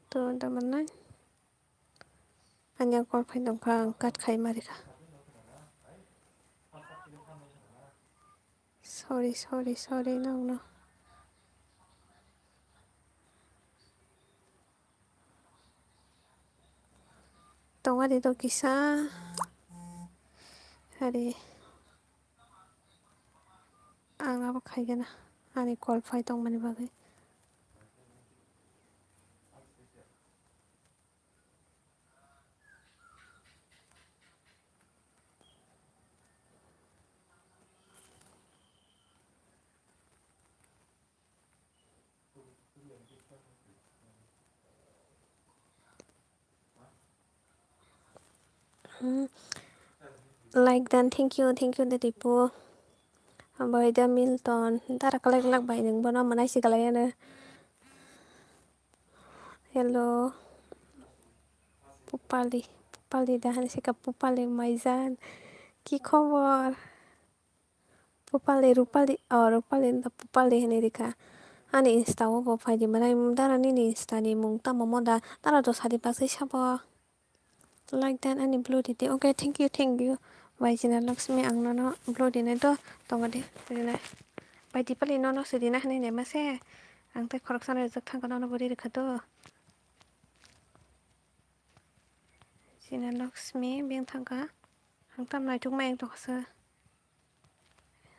To da manai. Ani ang call phai tongkha, ang cut khai ma rikha. Sorry, sorry, sorry, nokno. Tongari to kisa. Hari. Ang abo khaigena. Ani call phai tongmani bagwi. Hmm. Like dan, thank you, thank you, Dadipu. Bai da Milton, dara kalai lak bai nwng bono mwnai si kalai ano. Hello. Pupali, Pupali da hani sika Pupali maijan. Ki khobor? Pupali, Rupali, oh, Rupali da Pupali hinwi rikha. Ani Insta o bo phaidi mwnai, dara nini Insta ni mung tamo mo da, dara do sadi bagwi sabo. Like dan ani blue ridi. Okay, thank you, thank you. Bai Jina Lakshmi ang nono blue rinai do tongo de rinai. Bai Dipali nono se rina hinwi naima se. Ang tei khoroksa no rijak thangkha nono bo ri rikha do. Jina Lakshmi beng thangkha. Ang tam naituk ma eng tongkha se.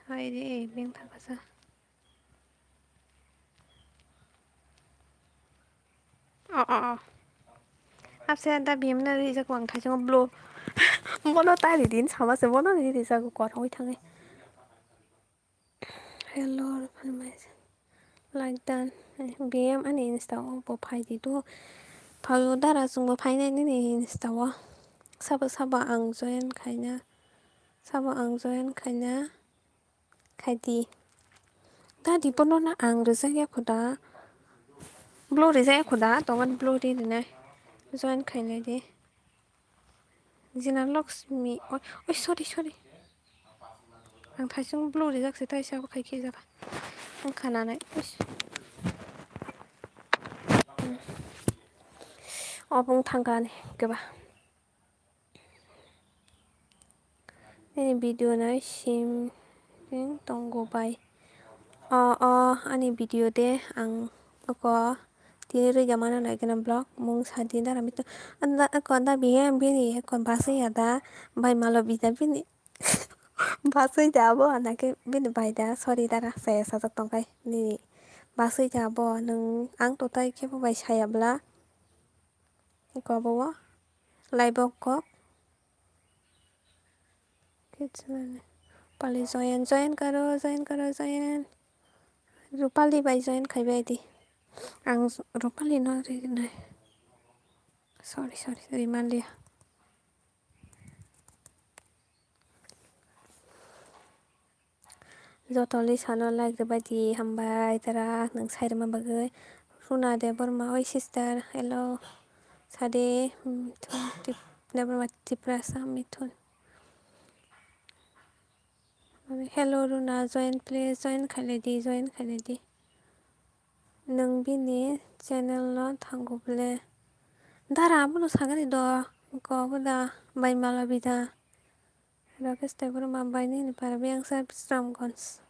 Hai re, beng thangkha sa. Oh, oh, oh. Apse da biyam na rijak wang thajak blo. Bono ta ridin sama se bono ri rijak kwthangwi thangwi. Hello, like dan. Biyam ani Insta o bo phai di do. Phaio dara chwngbo phainai nini Insta o. Sabo sabo ang join khaina. Sabo ang join khaina. Khaidi. Dadi bono na ang rijak ya kho da. Blue rijak ya kho da, tongo blue ri rinai. Join khainai di. Jina Lakshmi, oi, oi, sorry, sorry. Ang thaisung blue rijak se, taisa bo khai khe jala. Ang khananai. Uish. Hmm. Obo wng thangkha ani keba. Nini video nai sim ring tongo bai. O, o, ani video de ang oko tini rwgya mano nai gana vlog mung sa di dara mitu. Anda oko da bihe bini eko basui ya da bai malo bija bini. Basui da abo ana ke bini bai da sorry dara saya sajak tongkai nini. Basui da abo nwng ang totai khe bo bai saya bla. Eko abo o. Lai bo kok. Pali join, join karo, join karo, join. Rupali bai join khai bai di. Ang Rupali no rinai. Sorry, sorry, rimaliya. Joto lisano like rwbaidi hambai tara nwng sai rwma bagwi. Runa Debbarma, oi sister, hello. Sade, hmm, thun, tip-, Debbarma Tiprasa, Mithun. Hello Runa, join please, join khailai di, join khailai di. Nwng bini channel no thango ble. Dara abono sagani do, ko bo da, bai mala bida. Rakesh Debbarma bai nini para biyangsa Bisramganj.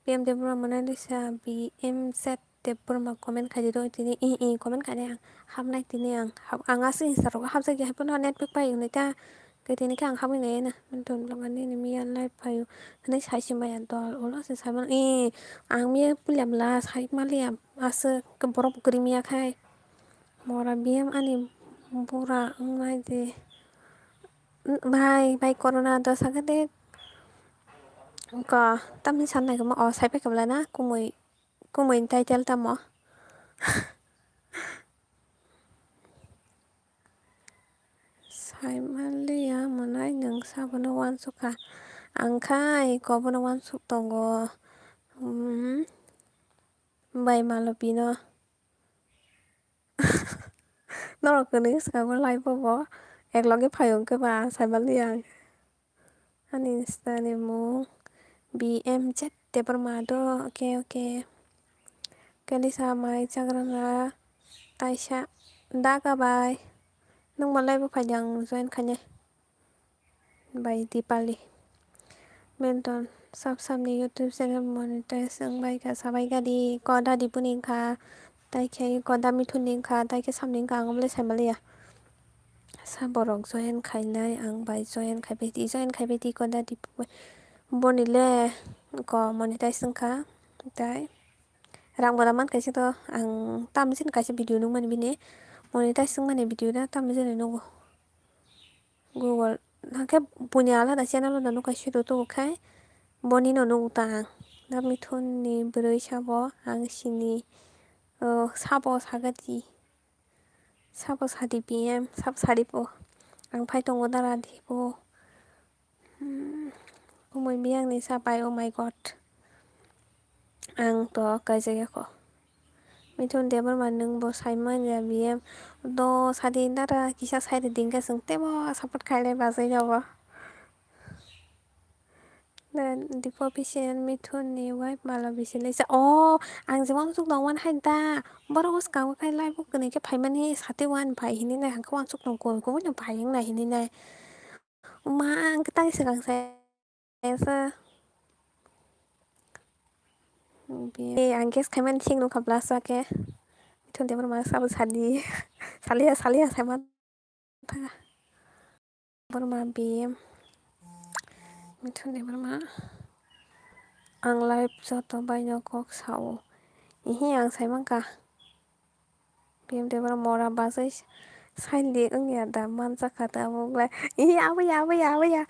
B M Debbarma Monalisa, B M Z Debbarma comment khai di do tini, i, i, comment khai di ang. Hapnai tini ang. Hap-, ang aswk Insta rogo hapjak ya, hai phano net pack pai wngnai ta. Khe tini khe ang hapwi nai na. Don vlog ani ni miya live phaio. Hwnwi sai se maya dol. Ulo se sai mano. I, ang miya puila bwla sai maliya. Aswk khe borok kwrwi miya khai. Mora B M ani bura wngnai de. Bhai, bhai, corona do sakhe de. Ko, tamni san nai khe mo, o, sai phai khe bwla na, kumui, kumui ni title tamo. Sai manliya, mwnai nwng sabono uansuk kha. Ang khai kobono uansuk tongo. Hmm. Bai malo bino. Norok kwnwi swkango live o bo. Eklogi phai hwnkhe ba sai manliya ang. Ani Insta ni mung B M Z Debbarma do. Okay, okay. Kalisa mai chagrana taisa daga bai. Nwng bo live o phai di ang join khainai. Bai Dipali. Benton sab sabni YouTube channel monetize wng bai kha, sabai kha di, ko dadi buni wngkha, tai khe ko da Mithun ni wngkha, tai khe sabni wngkha, ang omo le sai manliya. Sa borok join khainai, ang bai join khaibai di, join khaibai di ko dadi boni le ko monetize wngkha, tai rang bo da man kaisa to, ang tamjani kaisa video nukmani bini monetize wngmani video da tamjani nugo. Google, hake buini alada channel no nukha siro tubu khai, boni no nugo ta ang. Da Mithun ni bwrwi sabo ang sini, o, sabo sagadi, sabo sadi B M, sabo sadi po. Ang phai tongo dara di po. Hmm, kumui biyang ni sapai, oh my God. Ang to kaijak ya kho. Mithun Debbarma nwng bo sai manya B M do sadi nara kisa sai rwdi hwnkhe chwng teibo support khailai bachai rw bo. Then Deepa Official Mithun ni wife Mala Bisil sa, oh, ang je uansuk tongmani hai da, borok swkango khai live o kwnwi khe phaimani sati uan pai hinwi nai, hwnkhe uansuk tong koi koi no pai wng nai hinwi nai. Ma, ang khe tai swkang sai. Esa. Ang guess khaimani sing nukha blasa khe. Mithun Debbarma sabo sadi. Saliya, saliya, saiman. Debbarma B M. Mithun Debbarma. Ang live joto baino kok sao. Ihi ang saimankha. B M Debbarma mora bachai saili wngya da manjak kha tabuk le. Ih, aboya, aboya, aboya.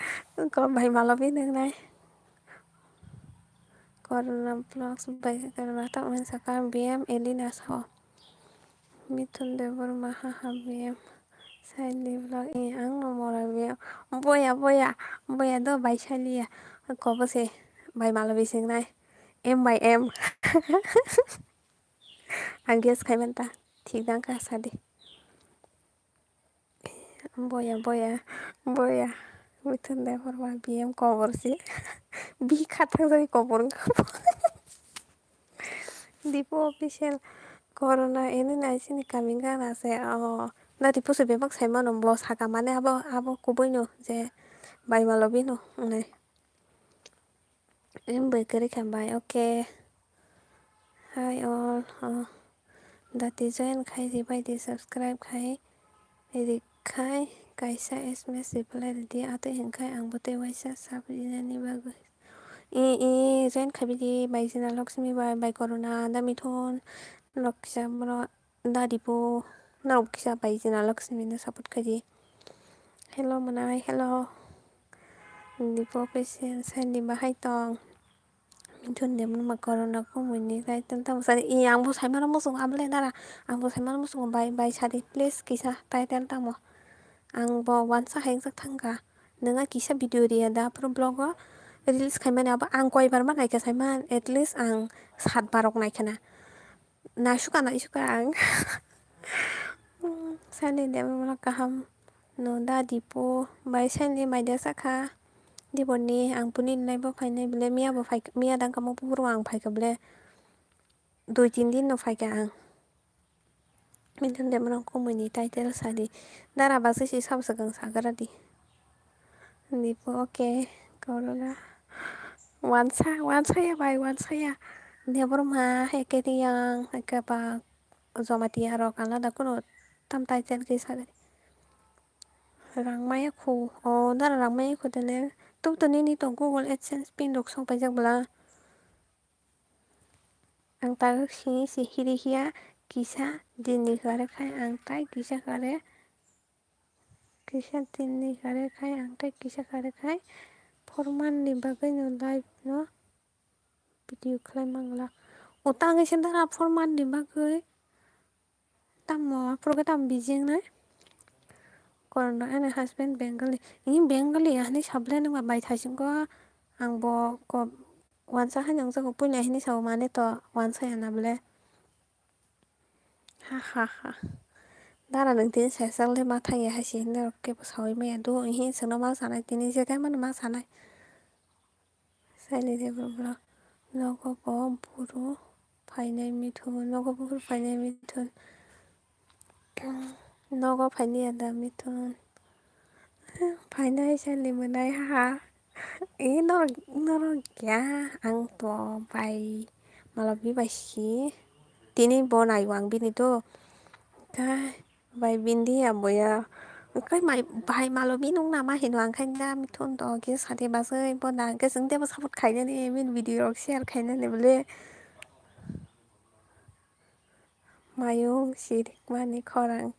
Ko bai malo bini wngnai. Corona vlogs bai corona ta wngmani saka B M Elina sao. Mithun Debbarma haha B M saili vlog. Ih, ang no mora B M. Boya, boya, boya do bai sailiya. Ko bo se bai malo bisi wngnai. M by M. Ang guess khai manta. Thik dang kha sadi. Boya, boya, boya. Mithun Debbarma B M kobor si. Bi khathang jani kobor wngkha. Dipu official. Corona ini naisini kami gana se. Oh, da Dipu se bebak sai mano bo saka mane abo, abo kubui no je bai malo bino. Nai. Em bai kwrwi kha bai, okay. Hi all, oh, dati join khai di bai di, subscribe khai di khai kaisa S M S reply ridi, atwi hwnkhai ang bo tei waisa sab rinani bagwi. I, i, join khai bidi bai Jina Lakshmi bai, bai Corona, da Mithun, Loksa bro. Da Dipu, norok kisa bai Jina Lakshmi no support khai di. Hello mwnai, hello. Dipu official, sandi bahai tong. Mithun Debbarma Corona kumui ni title tamo sadi. I, ang bo sai mano muchungo, able dara. Ang bo sai mano muchungo, bai, bai sadi, please kisa title tamo. Ang bo wansa hai wngjak thangkha. Nwnga kisa video riya da, aphuru vlog o reels khaimani abo ang koibar ma naikha saiman, at least ang satbar rok naikha na. Naisuka, naisuka ang. Sani de mano kaham no da Dipu bai sani mai de sakha. Diboni ang puni nai bo phainai bile miya bo phai, miya dang kamo buphuru ang phaikha bile. Dui tin din no phaikha ang. Mithun Debbarma kumui ni title sadi. Dara bagwi si sabo swkang sagra di. Dipu, okay, Corona. Wansa, wansa ya bai, wansa ya. Debbarma, eke Riyang, eke ba Jamatia rok alada kuno tam title khe sagari. Rang maya khu, o dara rang maya khu dele. Tum to nini to Google AdSense pin rok song paijak bwla. Ang tak sini si hiri hiya kisa din ni hwre khai ang tai kisa hwre. Kisa din ni hwre khai ang tai kisa hwre khai. Forman ni bagwi no live no video khlai mangla. O tang kisa dara forman ni bagwi. Tamo aphuru khe tamo busy wngnai. Corona ani husband Bengali. Ini Bengali ya hani sablai nungba bai thaisingo ang bo ko wansa hai nungjago puila hini sao mane to wansa ya na ble. Ha ha ha. Dara nung tini sai chak le ma thang ya hai si hini rok kebo saui maya do hi sengno ma sanai tini je kai mano ma sanai. Sailide bro bro. Nogo bo buru phainai Mithun. Nogo buru phainai Mithun. Nogo phaini ada Mithun. Phainai saili mwnai ha. E norok, norok ya ang to bai malobi bai si. Tini bo naiwang bini to. Kai. Bai bindi ya boya. Kai mai bai malo binung nama hino ang khai da Mithun to ke sade basai bo da ke sing tebo support khainani min video rok share khainani bole. Mayung sirikmani khorang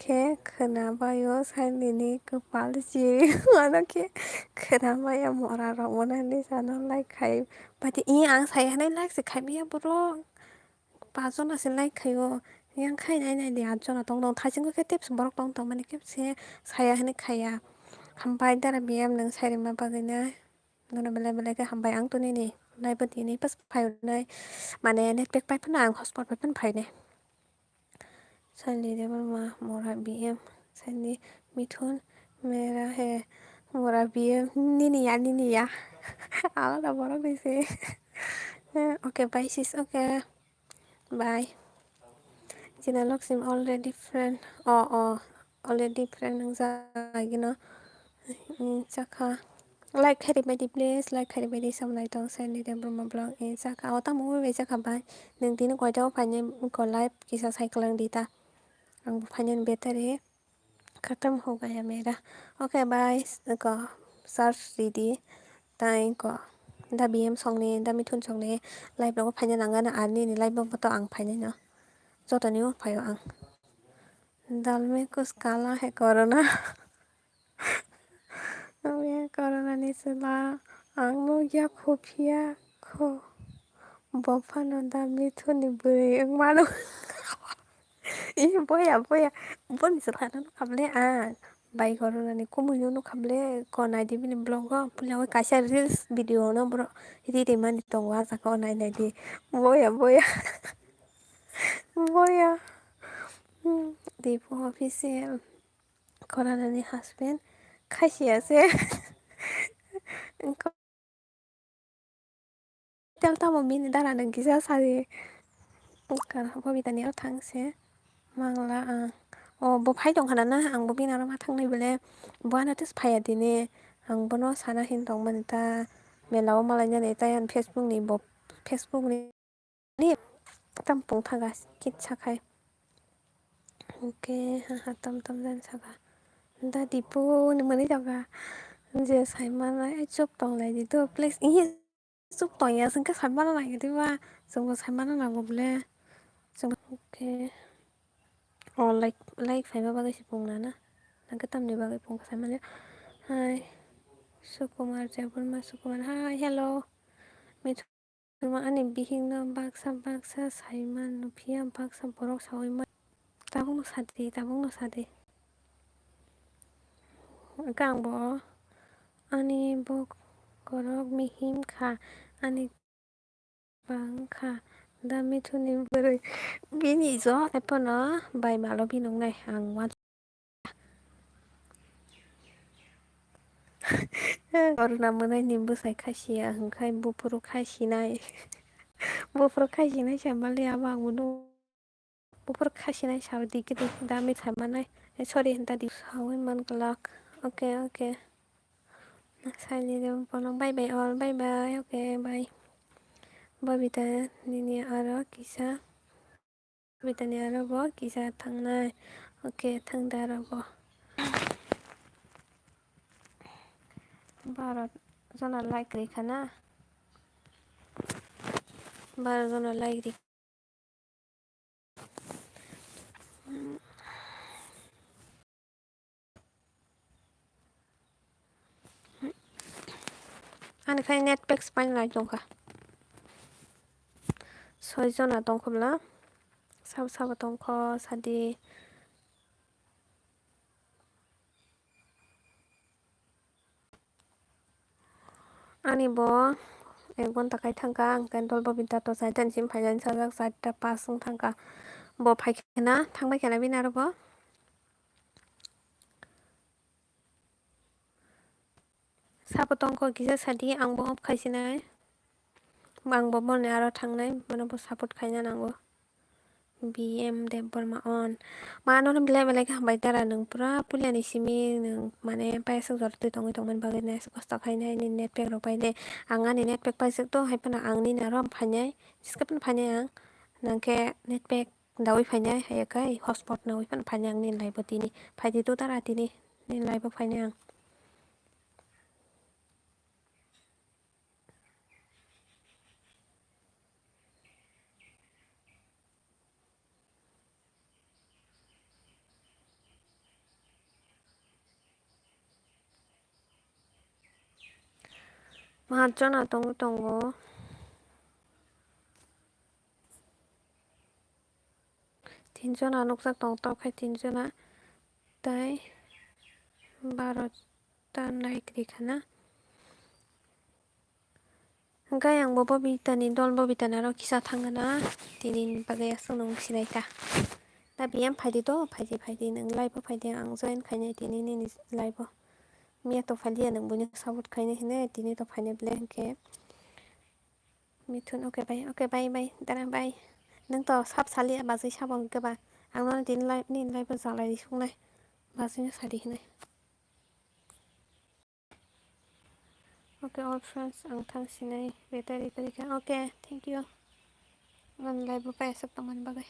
khe khwna baio sailini kwpal si mano khe khwna maya mora rok mwnani sano like khai. Bati i ang sai hanai like se khai maya borok. Pachjona se like khaio, yang khai nai nai di atjona tong tong, thaisingo khe tebse borok tong tong mani kebse saya hinwi khaiya. Hambai dara B M nwng sai rwma bagwi nai. Nono belai belai khe hambai ang to nini live o tini pas phai nai. Mane net pack pai phano ang hotspot pai phano phai nai. Sailide Debbarma mora B M, saini Mithun mera he mora B M nini ya, nini ya. Alada borok ni se. Okay, bye sis, okay. Bye. Jina Loksim already friend. Oh, oh. Already friend wngjak lagino. Hmm, chakha. Like khairi baidi please. Like khairi baidi samlai tong sani de Burma vlog. Eh, chakha. O tamo bai chakha bai. Nung tini koita o phaini ko live kisa cycle ang dita. Ang phaini better he. Khatam ho gaya mera. Okay, bye. Ko search ridi. Tai ko da B M songni, da Mithun songni live rogo phaina nangani, ar nini live rogo to ang phainai no. Jotoni o phaio ang. Dal mein kuch kala hai corona. Corona ni chwla ang nukya khopia kho. Bo phano da Mithun ni bwrwi wng mano. Ih, boya, boya. Boni chwla no nukha bwle ang. Bai Corona ni kumui no nukha bwle. Ko naidi bini vlog o. Puila o kaisa reels video no bro ri rimani tongo, ah jaga o nai naidi. Boya, boya. Boya. Hmm, Dipu official. Koranani husband. Khasiya se. Tel tamo bini dara nang kisa sari. Kar Bobita ni aro thang se. Mangla ang. O bo phai tong khana na, ang bo bini aro ma thangnai bele. Bo ano tes phaiya dini. Ang bono sana hin tong mani ta. Mela o malai nani ta yan Facebook ni bo, Facebook ni. Ni tam pung thaga kit sakhai. Oke, ha, ha, tam, tam, jan saka. Da Dipu ni mani jaga. Je sai mana, ai, chup tong lai di to, please. Iye, chup tong ya, sengke sai mana nang di ba. Sengbo sai mana nang bo ble. Sengbo, oke. Oh, like, like, sai ma bagwi si pung na na. Nang ke tam ni bagwi pung sai mana. Hai. Sukumar, Jabulma Sukumar. Hai, hello. Mithu Ani bihikno baksa baksa saimano phiya baksa borok saui mano. Tabukno sadi, tabukno sadi. Hwnkhe ang bo ani bokhorok mihim kha, ani bang kha da Mithuni bwrwi. Bini ijo tei pono bai malo bini wngnai ang uansuk. Corona mwnai ni bwsai khasiya hwnkhe buphuru khasinai. Buphuru khasinai se mali abo ang munu. Buphuru khasinai sao di kidi dami thaimanai. Eh, sorry, hinta di saui man glak. Okay, okay. Saini de bono bye bye all, bye bye. Okay, bye. Babita nini aro kisa. Bitani aro bo kisa thangnai. Okay, thangda aro bo. Baro jona like rikha na. Baro jona like ri. Ani khai net pack spine lai tongkha. Soi jona tongkha bwla. Sabo sabo tongkho sadi. Ani bo ek ghonta khai thangkha, ang khe dol bo bini tato chaita ni simi phainani sajak, chaita pas wng thangkha. Bo phai khe na, thangbai khe na bini aro bo. Sabo tongkho kisa sadi, ang bo off khaisinai. Ang bo boni aro thangnai, bono bo support khaina nango. B M Debbarma on. Ma, nono belai belai khe hambai dara, nwng pura puilani simi nwng mane paisuk jora twi tongwi tongmani bagwi naisuk kosto khainai nini net pack rok paide. Ang ani net pack paisuk to, hai phano ang nini aro phainai, siskhe phano phainai ang. Nangkhe net pack dawi phainai, hai khe hotspot nawi phano phainai ang nini live o tini. Phaidi to dara tini, nini live o phainai ang. Paanch jona tong tongo. Tin jona nukjak tong, tok hai tin jona. Tai baro ta nai kwrwi khana. Hwnkhe ang bo Bobita ni dol, Bobita ni aro kisa thangna, tini bagwi aswk nwng sinai ta. Ta B M phaidi to, phaidi, phaidi, nwng live o phaidi, ang join khainai tini nini live o. Miya to phailiya nwng buino support khainai hinwi tini to phainai ble hwnkhe. Mithun, okay, bye, okay, bye, bye, dara, bye. Nwng to sab saliya, bajwi sabo hwnkhe ba. Ang nono tini live, nini live o jalai ri sungnai. Bajwino sadi hinwi. Okay, all friends, ang thang sinai battery kwrwi kha. Okay, thank you. Ang live o paisuk tongmani bagwi.